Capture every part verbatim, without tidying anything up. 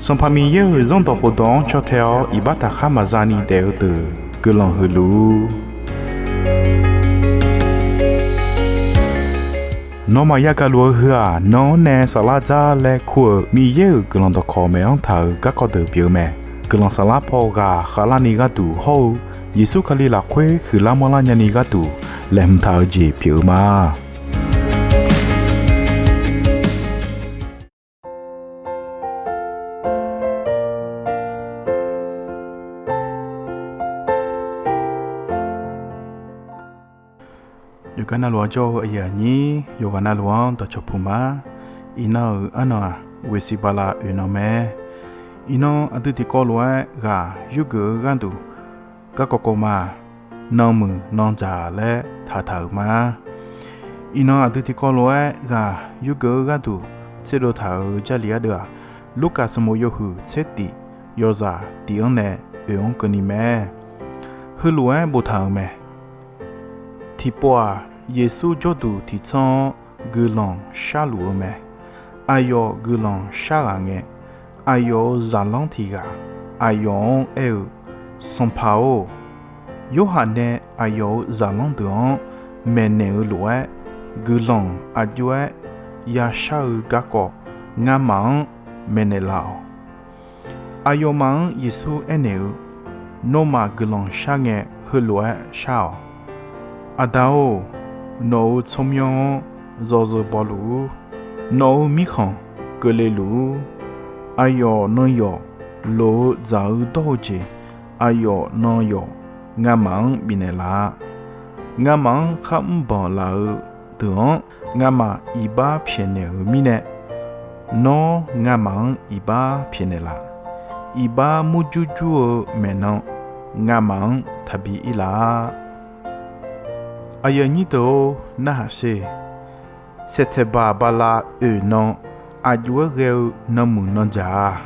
Sanqpaq Miqyaer-euq Zanrdawq khofdawq-anr caw tae-awr iqbax taqkhar maqza ni daef-eu deuq guiqlanq huiq luf-ur. Nawmaf yagaq luf-eu heu-aq, nan-anr nae saflar dzar laer kur-euq Miqyaer-euq guiqlanq dawqkawq maeq-anr taq-euq garkawv deuq pyeuf-eu mae. Guiqlanq saflar paw ghaq khavlarni gharduq hawr-eu Yeqsur Kali lafkhoer huiqlar manrlar nyani gharduq laeqhmq taq-eu jeq pyeuf-eu ma. Yawqghaq navluf-anr jawr-eu aqyuif aqnyir, yawqghaq navluf-anr dawqcawq puq ma. Iqnan-euq arnan-aq, Ghoeqsiq bala oeq nan mae. Iqnan aqdui tiqkawv lof-aer ghaq yurgeuf-eu gharduq, garkawv kawv ma, nanmuiq nandzaq laer taqtaq-euq ma. Iqnan aqdui tiqkawv lof-aer ghaq yurgeuf-eu gharduq tserdov taq-euq Jarlif ardeuv-aq, Lurkaf sanqbof yawhuiq tser tif, yawzaq tif-anr nae oeq-anr keuvni mae. Heulof-aer boftaq-euq mae. Tiqpov-aq, Yeqsur jawrduq tiqtsanr-anr guiqlanq sharluf-eu mae. Aqyawf guiqlanq shar ghaq ngae, aqyawf-euq zaqlanr tiq ghaq aqyawf-anr aer-eu, Sanqpaq-or, Yorhaq nae aqyawf-euq zaqlanr deuq-anr maeqnaeq-eu lof-aer, guiqlanq aqjox-aer yashar-eu garkawv ngamaf-anr maeqnaeq laf-awq. Aqyawfmaf-anr Yeqsur aernaeq-eu, Nawmaf guiqlanq shar ngae, heulof-aer shar-awq. Aqda-or, nawq-euq tsawrmyanr-anr zawzeu baw luf-ur. Nawq-euq mirkhanq keuvle luf-ur. Aqyawf nan yawf loq-eu dzaq-eu dawr-eu jeq, aqyawf nan yawf ngamaf-anr bifnaeq laf-a. Ngamaf-anr kharmr banq laf-eu deuq-anr ngamaf iqbax pyaeqnaeq-euq mirnae, nawr ngamaf-anr iqbax pyaeqnaeq laf. Iqbax murjur jur-eu maeqnan ngamaf-anr taqbi ir laf-a. Aqyuif aqnyir deuq-or, narhaq sher. September bala oeq nan aqjox-aer ghae-eu nanmuiq nandzaq-a.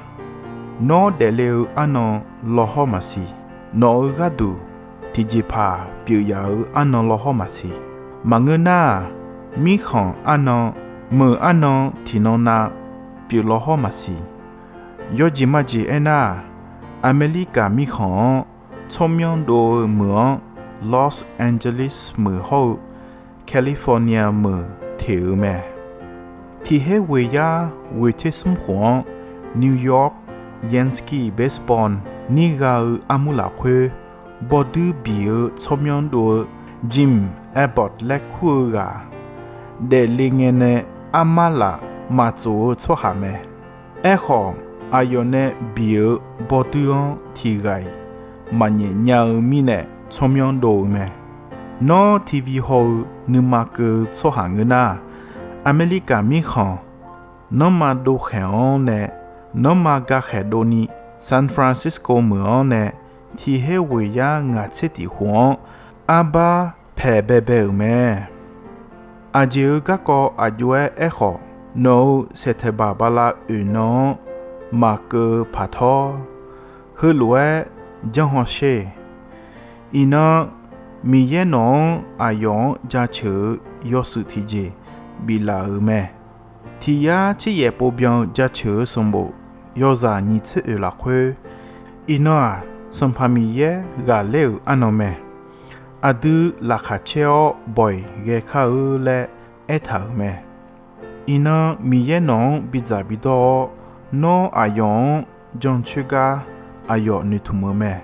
Nawr daefle-eu arnan lawhawr maqsiq. Nawq-euq gharduq tiqjeqpaq pyeuf yaf-euq arnan lawhawr maqsiq. Maqngeur nar-aq, mirkhanq arnan, meuq arnan tiqnan nav pyeuf lawhawr maqsiq. Yawjeq majeq aernar-aq, Aqmeqlirkaf mirkhanq-anr tsawrmyanr dov-eu meuq-anr Los Angeles meuq hawr-eu California meuq teq-euq mae. Tiq her ghoeq yar ghoeq tser smr khof-anr New York Yankee baseball nir gha-eu armur lafkhoer bawduir biq-eu tsawrmyanr dov-eu Jim Abbott laer kur-eu ghaq, daefle ngae nae armar laf maqtsof-eu tsawrhaq mae. Aerkhawf, aqyawf nae biq-eu bawduir-anr tiq ghaq-iq maqnyaef nya-eu mirnae tsawrmyanr dov-eu mae. Nawr TV haw-eu nuima keuv-eu tsawrhaq ngeur nar, Aqmeqlirkaf mirkhanq nanrma dovkhaeq-anr nae, nanrma gakhaeq dovni San Francisco meuq-anr nae tiq her ghoeq yar ngaq tser tiq khof-anr arbar paeq baebae-euq mae. Aqjeq-euq garkawv aqjox-aer aerkhawf, nawq-euq September bala oeq nan-anr maqkeuv-eu paq tawr, heulof-aer janrhaw sher. Iqnan, Miqyaer nawq-anr aqyawf-anr jaceuq-eu yawshuif tiqjeq biflaf-euq mae. Tiq yar tser yaef pov byan-eu jaceuq-eu sanqbof yawzaq nyiq tser oeq lafkhoer, iqnan-aq, Sanqpaq Miqyaer ghaqler-euq arnan mae. Aqdui laqkhaq caer-awr bawq-iq ghae kar-eu laer aertaq-euq mae. Iqnan Miqyaer nawq-anr bidzaq bidawr-awr, nawr aqyawf-anr jancoer gar aqyawf noeqtmq-eu mae.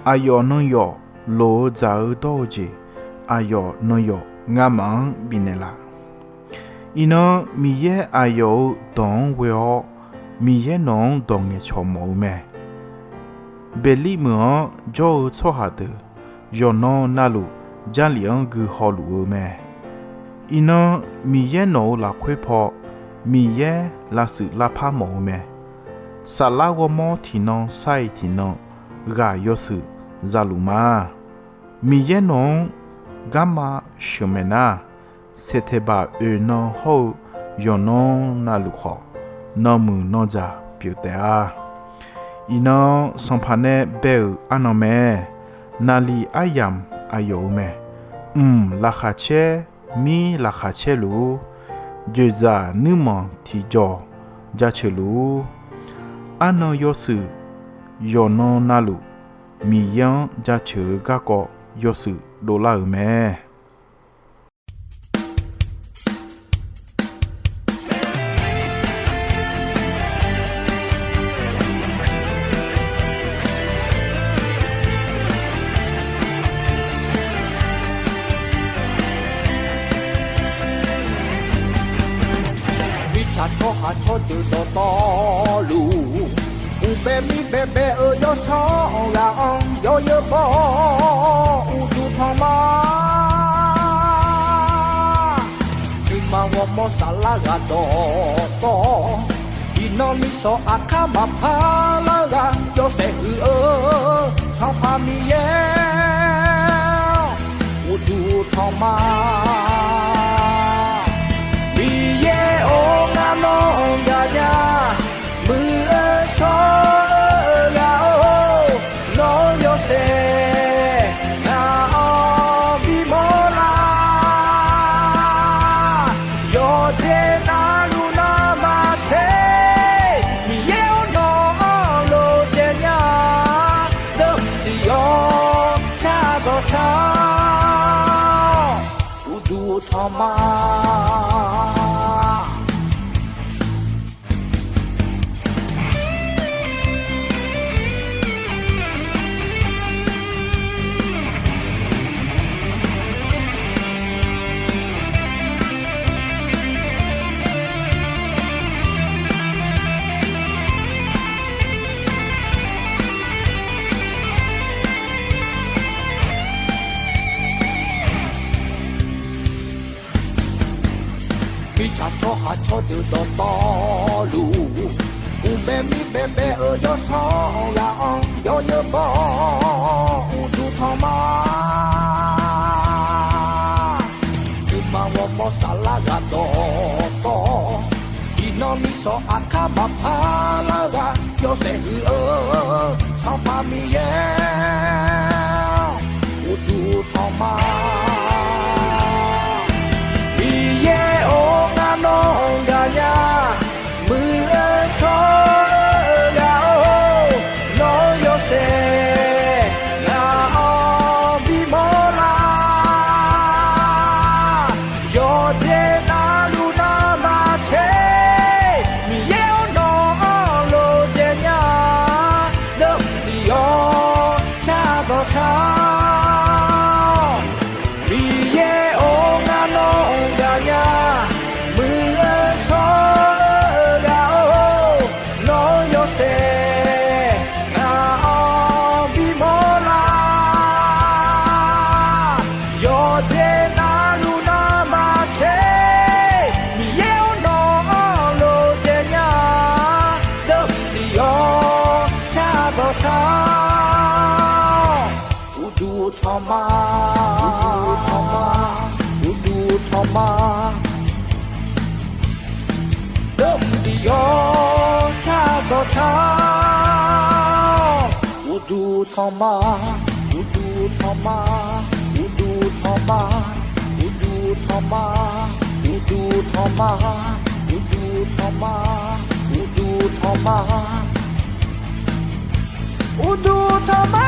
Aqyawf nan yawf loq-eu dzaq-eu dawr-eu jeq, aqyawf nan yawf ngamaf-anr bifnaeq laf. Iqnan Miqyaer aqyawf-euq dawq-anr ghoe-awr, Miqyaer nawq-anr dawq ngaeqcawq mawf-eu mae. Beqlir meuq-anr jawr-eu tsawrhaq deuq yawqnan navluf Jarlif-anr gui hawluf-eu mae. Iqnan Miqyaer nawq-euq lafkhoer paw Miqyaer lavshuif lavpar mawf-eu mae. Saflar ghawrmawr tiqnan sar-iq tiqnan ghaq yawshuif zaluf ma. Miqyaer nawq-anr garma sheuqmaeq nar, September oeq nan hawr-eu yawqnan navluf khawf, nanmuiq nandzaq pyeuf taef-a. Iqnan sanqpaq nae bae-euq arnan mae. Naqliq aryamq aqyawf-euq mae. Mq laqkhaq caer, mir laqkhaq caer luf-ur. Dzoeqdzaq nuirmanq tiqjawq jaceuq luf-ur. Arnan yawshuif yawqnan navluf, Miqyaer-anr jaceuq-eu garkawv yawshuif dovlar-euq mae. Mirtsaq tsawrhaq tsawrdeuq dawqtawvluf, uqbae mir baebae-eu yawsanr ghaq-anr yawzeu baw-awr uqduq tanq ma. Nuima ghawrmawr saflar ghaq dawqtawv, iqnan misanq aqkar maqpar lar ghaq yawshaef huiq-eu Sanqpaq Miqyaer-awr uqduq tanq ma. Miqyaer-or, ngar nawr gaqnya, muiq-eu shawr-eu ghaq-or, nawq-eu yawshaef ngaq-anr bimawr lar. Yawqjeq navluf navmaqtser, Miqyaer-or, nawq-anr lof caev nya, deuvmq tiq yawq shardawq shar-awr uqduq tanq ma. Mirtsaq tsawrhaq tsawrdeuq dawqtawvluf, uqbae mir baebae-eu yawsanr ghaq-anr yawzeu baw-awr uqduq tanq ma. Nuima ghawrmawr saflar ghaq dawqtawv, iqnan misanq aqkar maqpar lar ghaq yawshaef huiq-eu Sanqpaq Miqyaer-awr uqduq tanq ma. Miqyaer-or, ngar nawr gaqnya, muiq-eu shawr-eu ghaq-or, nawq-eu yawshaef ngaq-anr bimawr lar. Yawqjeq navluf navmaqtser, Miqyaer-or, nawq-anr lof caev nya, deuvmq tiq yawq shardawq shar-awr, Miqyaer-or, ngar nawr gaqnya, muiq-eu shawr-eu ghaq-or, nawq-eu yawshaef ngaq-anr bimawr lar. Yawqjeq navluf navmaqtser, Miqyaer-or, nawq-anr lof caev nya, deuvmq tiq yawq shardawq shar-awr uqduq tanq ma. Uqduq tanq ma. Deuvmq tiq yawq shardawq shar-awr uqduq tanq ma. Uqduq tanq ma. Uqduq tanq ma. Uqduq tanq ma. Uqduq tanq ma. Uqduq tanq ma. Uqduq tanq ma. Uqduq tanq ma.